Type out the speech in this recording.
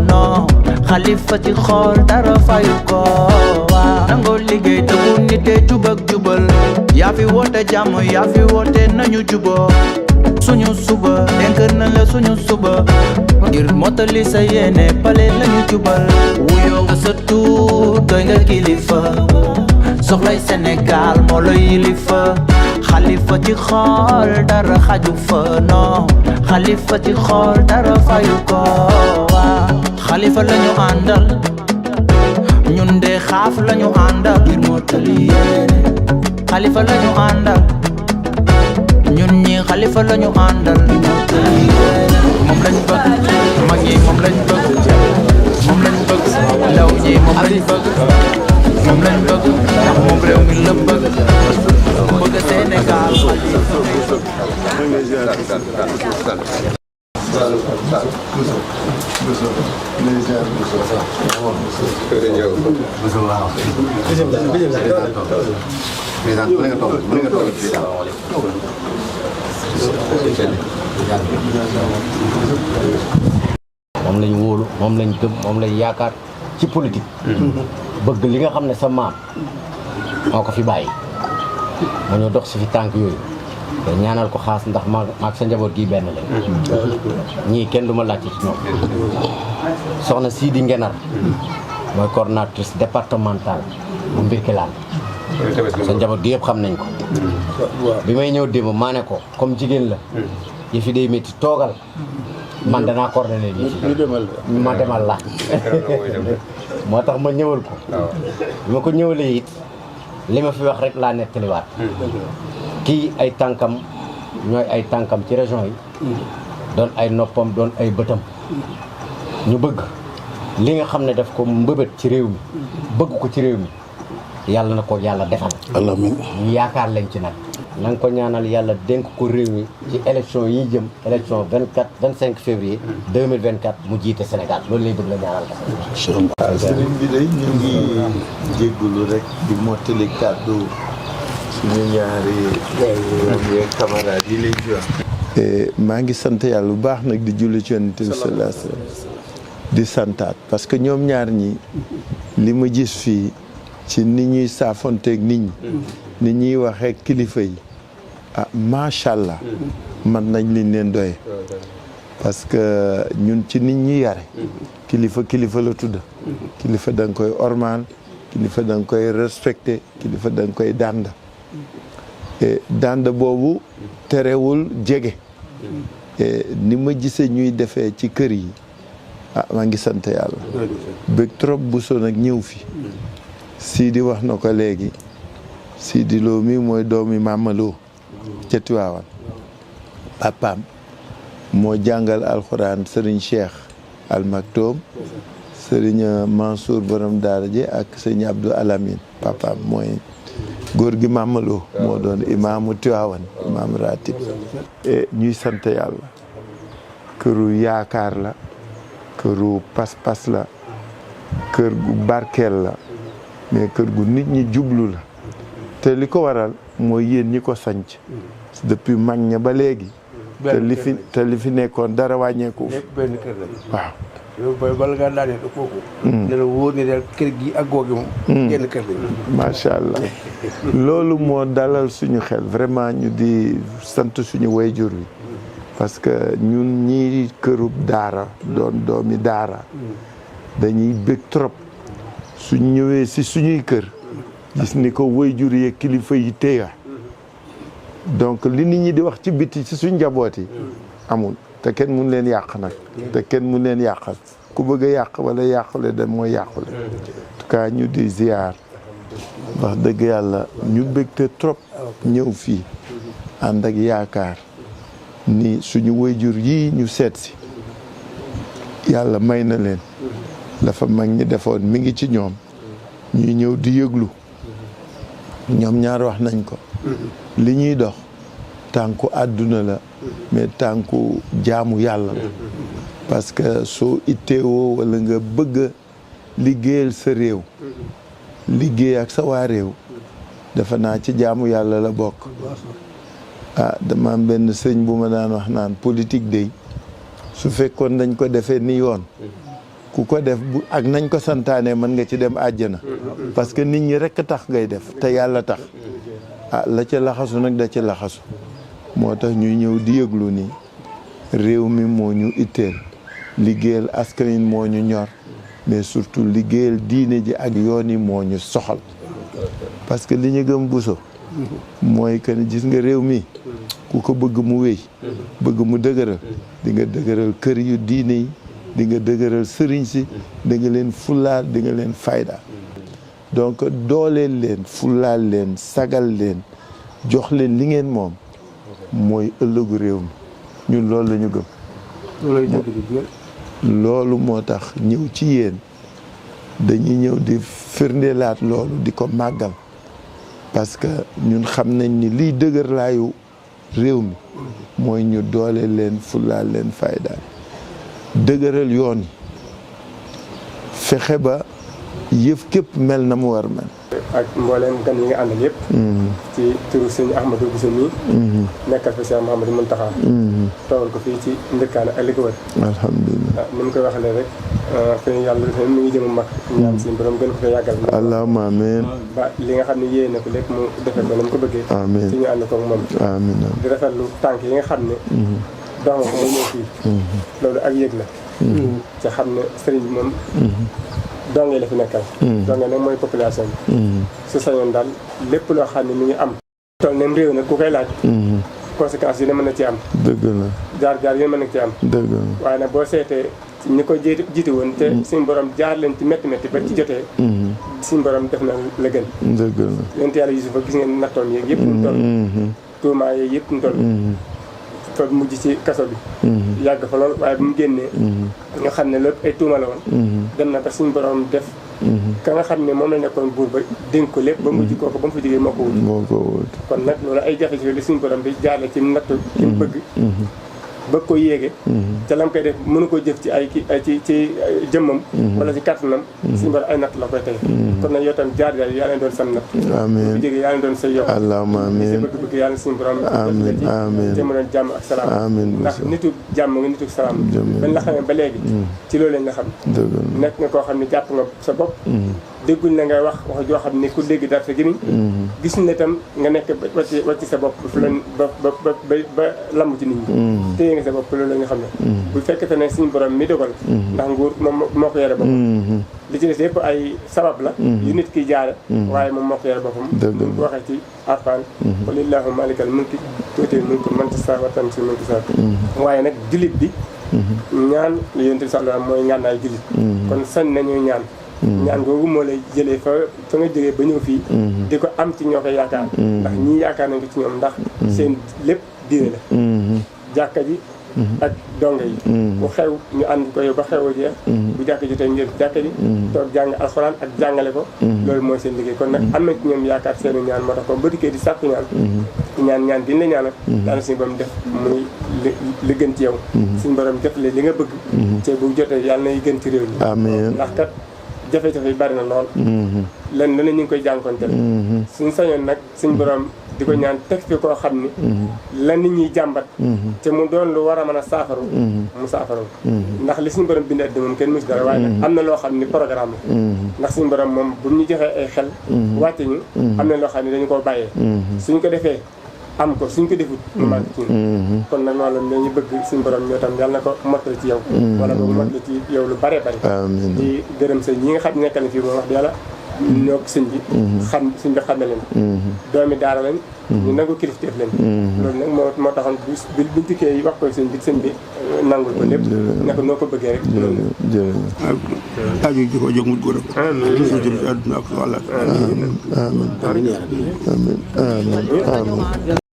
non xalifa ci xool dara fayu ko waa nangoo liggéey te bu nit dee jubak jubal yaa fi woote jàmm yaa fi woote nañu juboo suñu suba denk na la suñu suba ngir mottali sa yéene pale lañu jubal wuyoo nga sa tuur doy nga kilifa soxlay Sénégal moo la yilifa xalifa ci xool dara xaju fa non xalifa ci xool dara fayu ko waa xalifa lañu àndal ñun de xaaf lañu àndal ngir mottali yéene xalifa lañu àndal ñun ñi xalifa lañu àndal mottali yéene moom lañ bëgg mag ñi moom lañ bëgg moom lañ bëgg ndaw ñi moom lañ bëgg moom lañ bëgg ndax moom réew mi la bëgg bëgg Sénégal moom lañ wóolu moom lañ gëm moom lañ yaakaar ci politique bëgg li nga xam ne sa maam moo ko fi bàyyi ma ñoo dox si fi tànk yooyu te ñaanal ko xaas ndax maag sa njaboot gi benn lañ ñii kenn du ma laajte ci ñoom soxna Sidi Ngenar mooy coordonnatrice départementale bu Mbirkilaan sa njaboot gi yëpp xam nañ ko bi may ñëw démb maa ne ko comme jigéen la yi fi day métti toogal man danaa coordonné lii ma demal la moo tax ma ñëwal ko bi ma ko ñëwalee it li ma fi wax rek laa nettaliwaat kii ay tànkam ñooy ay tànkam ci région yi doon ay noppam doon ay bëtam ñu bëgg li nga xam ne daf ko mbëbët ci réew mi bëgg ko ci réew mi yàlla na ko yàlla defal amiin ñu yaakaar leen ci nag na nga ko ñaanal yàlla dénk ko réew mi ci élection yi jëm élection 25 février 2024 mu jiite Sénégal loolu lay bëgg la ñaanal ko. sëriñ bi day ñu ngi jéggulu rek di mottali kàddu suñu ñaari camarades yi lay jox. maa ngi sant yàlla bu baax nag di julli ci Yonent bi sallallahu alayhi wa sallam di santaat parce que ñoom ñaar ñi li ma gis fii ci ni ñuy saafonteeg nit ñi ni ñuy waxee kilifa yi ah macha allah man nañ liñ leen doye parce que ñun ci nit ñi yare kilifa la tudd kilifa da nga koy ormaan kilifa da nga koy respecté kilifa da nga koy dànd dànd boobu terewul jege ni ma gisee ñuy defee ci kër yi ah maa ngi sant yàlla bëgg trop bu so nag ñëw fi Sidi wax na ko léegi Sidi Lo mi mooy doomi Mama Lo ca Tiwaawan papaam moo jàngal alxuraan Serigne Cheikh Al Maktoum Serigne Mansour borom daara ji ak Serigne Abdou Alamine papaam mooy góor gi Mama Lo moo doon imaamu Tiwaawan imaam ratib ñuy sant yàlla këru yaakaar la këru pas-pas la kër gu barkeel la mais kër gu nit ñi jublu la te li ko waral mooy yéen ñi ko sanc depuis mag ña ba léegi te li fi nekkoon dara wàññeeku benn kër la waaw yow bala ngaa daanee kooku ne la wóor ne daal kër gi ak googi moom genn kër la macha allah loolu moo dalal suñu xel vraiment ñu di sant suñu wayjur wi parce que ñun ñii kërub daara doon doomi daara dañuy bëgg trop suñ ñëwee si suñuy kër gis ni ko wayjur yeeg kilifa yi téya donc li nit ñi di wax ci biti ci suñ njaboot yi amul te kenn mun leen yàq nag te kenn mun leen yàqal ku bëgg a yàq wala yàqule da mooy yàqule en tout cas ñu di ziar wax dëgg yàlla ñu bégte trop ñëw fii ànd ak yaakaar ni suñu wayjur yii ñu seet si yàlla may na leen dafa mag ñi defoon mi ngi ci ñoom ñuy ñëw di yëglu ñoom ñaar wax nañ ko li ñuy dox tànku àdduna la mais tànku jaamu yàlla la parce que soo itteewoo wala nga bëgg a liggéeyal sa réew liggéey ak sa waa réew dafa naa ci jaamu yàlla la bokk ah dama am benn sëñ bu ma daan wax naan politique day su fekkoon dañ ko defee ni yoon ku ko def bu ak nañ ko santaane mën nga ci dem àjjana parce que nit ñi rekk tax ngay def te yàlla tax la ca laxasu nag da ca laxasu moo tax ñuy ñëw di yëglu ni réew mi moo ñu itteel liggéeyal askan moo ñu ñor mais surtout liggéeyal diine ji ak yoon yi moo ñu soxal parce que li ñu gëm Bousso mooy que gis nga réew mi ku ko bëgg mu wéy bëgg mu dëgëral di nga dëgëral kër yu diine yi di nga dëgëral sëriñ si di nga leen fulaal di nga leen fayda donc dooleel leen fulaal leen sagal leen jox leen li ngeen moom mooy ëllëgu réew mi ñun loolu la ñu gëm loolu moo tax ñëw ci yéen dañuy ñëw di firndeelaat loolu di ko màggal parce que ñun xam nañ ni liy dëgër laayu réew mi mooy ñu doole leen fulaal leen faydaal dëgëral yoon yi fexe ba yëf képp mel na mu war mel. ak mbooleem gan yi nga àndal yëpp. ci turu sëñ Ahmadou Bousso mi. nekkal fa Cheikh Mouhamadou Mountakha. toogal ko fii ci ndëkkaane ak li ko wër. alhamdulilah ni mu koy waxalee rek fi yàlla defee mi ngi jëm mag. ñaan si borom gën ko fa yàggal. allahumma amiin. ba li nga xam ne yéene ko lépp mu defee ko na mu ko bëggee. amiin ci ñu ànd koog moom. amiin di rafetlu tànk yi nga xam ne. dox nga ko muy ñëw fii. loolu ak yëg la. ci xam ne sëriñ bi moom. donge la fi nekkal. donge nag mooy population bi. su sañoon daal lépp loo xam ne mi ngi am. toll nem réew nag ku koy laaj. conséquences yi ne mën na ci am. dëgg la. jaar yi mën na ci am. dëgg la waaye nag boo seetee ñi ko jiite woon te suñu borom jaar leen ci métti ba ci jotee. suñu borom def na la gën. dëgg la. yonent yàlla Yuusufa gis ngeen nattoom yeeg yëpp ñu toll. tuumaa yeeg yëpp ñu toll. fa mujj ci kaso bi. yàgg fa lool waaye bu mu génnee. nga xam ne lépp ay tuuma la woon. dem na ba suñu borom def. ka nga xam ne moom la nekkoon buur ba dénk ko lépp ba mujj kooku ba mu fa jógee moo ko wut. kon nag loolu ay jafe-jafe li suñu borom bi jaarle ci nattu ci mu bëgg ko yéege. te lam koy def mënu ko jëf ci ay ci jëmmam. wala ci kàttanam. suñu borom ay natt la koy tey. kon nag yow tam jaar yaa leen doon sam natt. amiin bu jógee yaa leen doon say yokk. allahumma amiin bëgg yàlla suñu borom. amiin amiin te mu doon jàmm ak salaam. amiin ndax nitu jàmm nga nitu salaam. bañ la xamee ba léegi. ci loolu lañ la xam. nekk nga koo xam ne jàpp nga sa bopp. dégguñ na ngay wax joo xam ne ku dégg dara sa gémmiñ. gis ne tam nga nekk wàcc sa bopp ba lamb ci nit ñi. téye nga sa bopp loolu la nga xam ne. bu fekkete ne suñu borom mi dogal. ndax nguur moom moo ko yore boppam. li ci des yëpp ay sabab la. yu nit ki jaare. waaye moom moo ko yore boppam. bu waxee ci Alxuraan. qul illahumma maalikal mulki tuutil mulka man tashaa wa tanzi'ul mulka waaye nag jullit bi. ñaan li Yonent bi sallallahu alayhi wa sallam mooy ngànnaay jullit. kon sañ nañuy ñaan. ñaan googu moo lay jëlee fa nga jógee ba ñëw fii. di ko am ci ñoo koy yaakaar. ndax ñii yaakaar nañ ko ci ñoom ndax seen lépp diine la. jàkka ji ak donge yi. bu xew ñu ànd ko yow ba xew a jeex. bu jàkka ji tey ñu jàkka ji. toog jàng alxuraan ak jàngale ko. loolu mooy seen liggéey kon nag am na ci ñoom yaakaar seenu ñaan moo tax kon ba dikkee di sàkku ñaan ñaan diñ la ñaanal. daana suñu borom def muy li gën ci yow. suñu borom def la li nga bëgg. te bu jotee yàlla nay gën ci réew mi. amiin ndax kat jafe-jafe yi bari na lool. lenn lu ne ñu ngi koy jànkonteel. suñu sañoon nag suñu borom di ko ñaan teg fi koo xam ni. la nit ñiy jàmbat. te mu doon lu war a mën a saafaru. mu saafaru ndax li suñu borom bind àddina moom kenn mu si dara waaye nag am na loo xam ni programme la. ndax suñu borom moom bu ñu joxee ay xel. wàcce ñu am na loo xam ne dañu koo bàyyee. suñ ko defee am ko suñ ko defut mu màgg ci ñun. kon nag loolu la ñu bëgg suñu borom ñoo tam yàlla na ko mottali ci yow. wala boobu mottali ci yow lu bare bari. di gërëm sëñ ñi nga xam ne nekkal na fii moom wax dëgg yàlla. ñoo ko sëñ bi. xam sëñ bi xam na leen. doomi daara lañ. ñu nangu kilifteef lañ. loolu nag moo taxoon bi biñ dikkee wax ko sëñ bi nangul ko lépp. ne ko noo ko bëggee rek. jërëjëf aju ji ko jóg mu góor a. amiin àdduna ak wàll. amiin amiin amiin amiin.